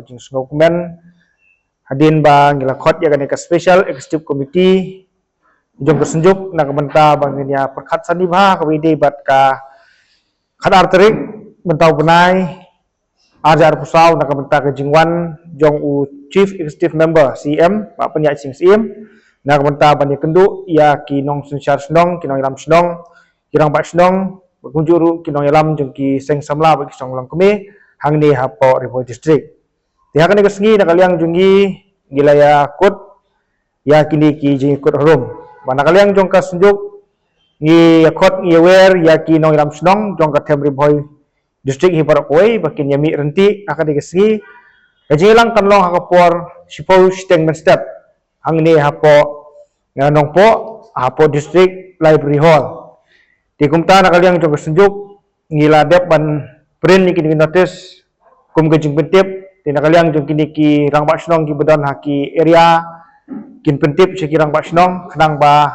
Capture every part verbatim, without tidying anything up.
Jingsngewkmen hadien ba ngi la khot ïa kane ka Special Executive Committee jong ka Synjuk na ka bynta ba ngin ïa pyrkhat sani bha kaba ïadei bad ka khatar tarik mynta u bnai ar hajar arphew saw na ka bynta ka jingwan jong u Chief Executive Member, C E M, Bah Pynïaid Sing Syiem, na ka bynta ban ïakynduh ïa ki nongsynshar shnong, ki nongïalam shnong, ki rangbah shnong, bad kumjuh ruh ki nongïalam jong ki seng samla bad ki seng longkmie hangne hapoh Ri Bhoi District. Te ha kane ka sngi na ka liang jong ngi, ngi la ïakut ïa kine ki jingïakut harum. Bad na ka liang jong ka Synjuk ngi ïakhot, ngi ïawer ïa ki nongïalam shnong jong ka Them Ri Bhoi District hi baroh kawei ba kin ïamih ryntih ha kane ka sngi. Ka jingïalang kan long ha ka por shiphew shiteng mynstep hangne hapoh, eh, Nongpoh, hapoh District Library Hall. Te kumta na ka liang jong ka Synjuk ngi la dep ban print ïa kine ki notice kum ka jingpyntip. Te na ka liang jong kine ki rangbah shnong kiba don ha ki area kin pyntip sha ki rangbah shnong khnang ba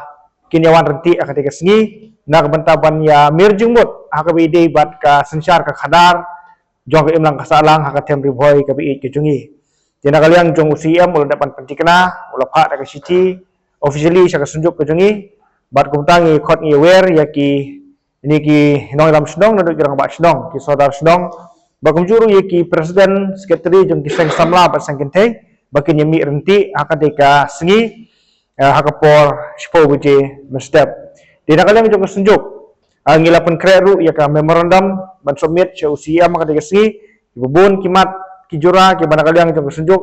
kin ïawan ryntih ha kane ka sngi na ka bynta ban ïamir jingmut ha kaba ïadei bad ka synshar ka khadar jong ka imlang ka sahlang ha ka Them Ri Bhoi kaba ïeit ka jong ngi. Te na ka liang jong u C E M u la dep ban pynthikna, u la phah da ka shithi officially sha ka Synjuk ka jong ngi. Bad kumta ngi khot, ngi ïawer ïa kine ki nongïalam shnong naduh ki rangbah shnong, ki sordar shnong, bad kumjuh ruh ïa ki president, secretary jong ki seng samla bad seng kynthei ba kin ïamih ryntih ha kane ka sngi, eh, ha ka por shiphew baje mynstep. Te na ka liang jong ka Synjuk, ah, ngi la pynkhreh ruh ïa ka memorandum ban submit sha u C E M ha kane ka sngi. Kiba bun ki mat ki jura kiba na ka liang jong ka Synjuk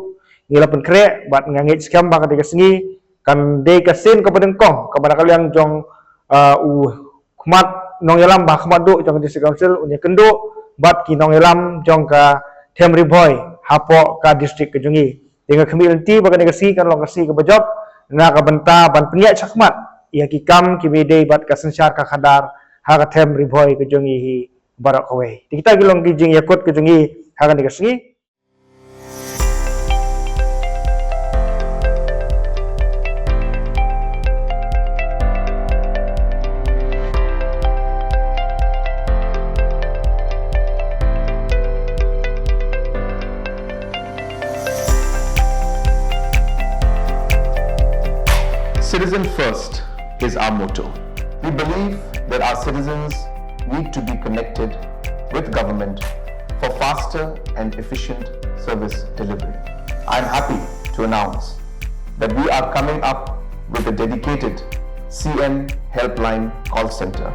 ngi la pynkhreh bad nga ngeit skhem ba ha kane ka sngi kan dei ka sien kaba nyngkong kaba na ka liang jong, ah, u khmat nongïalam ba khmat duh jong ka District Council un ïakynduh bad ki nongïalam jong ka Them Ri Bhoi hapoh ka district ka jong ngi. Te nga khmih lynti ba kane ka sngi kan long ka sngi kaba jop na ka bynta ban pynïaid shakhmat ïa ki kam kiba ïadei bad ka synshar ka khadar ha ka Them Ri Bhoi ka jong ngi hi baroh kawei. Te kita ki long ki jingïakut ka jong ngi ha kane ka sngi. Citizen first is our motto. We believe that our citizens need to be connected with government for faster and efficient service delivery. I am happy to announce that we are coming up with a dedicated C M Helpline call center.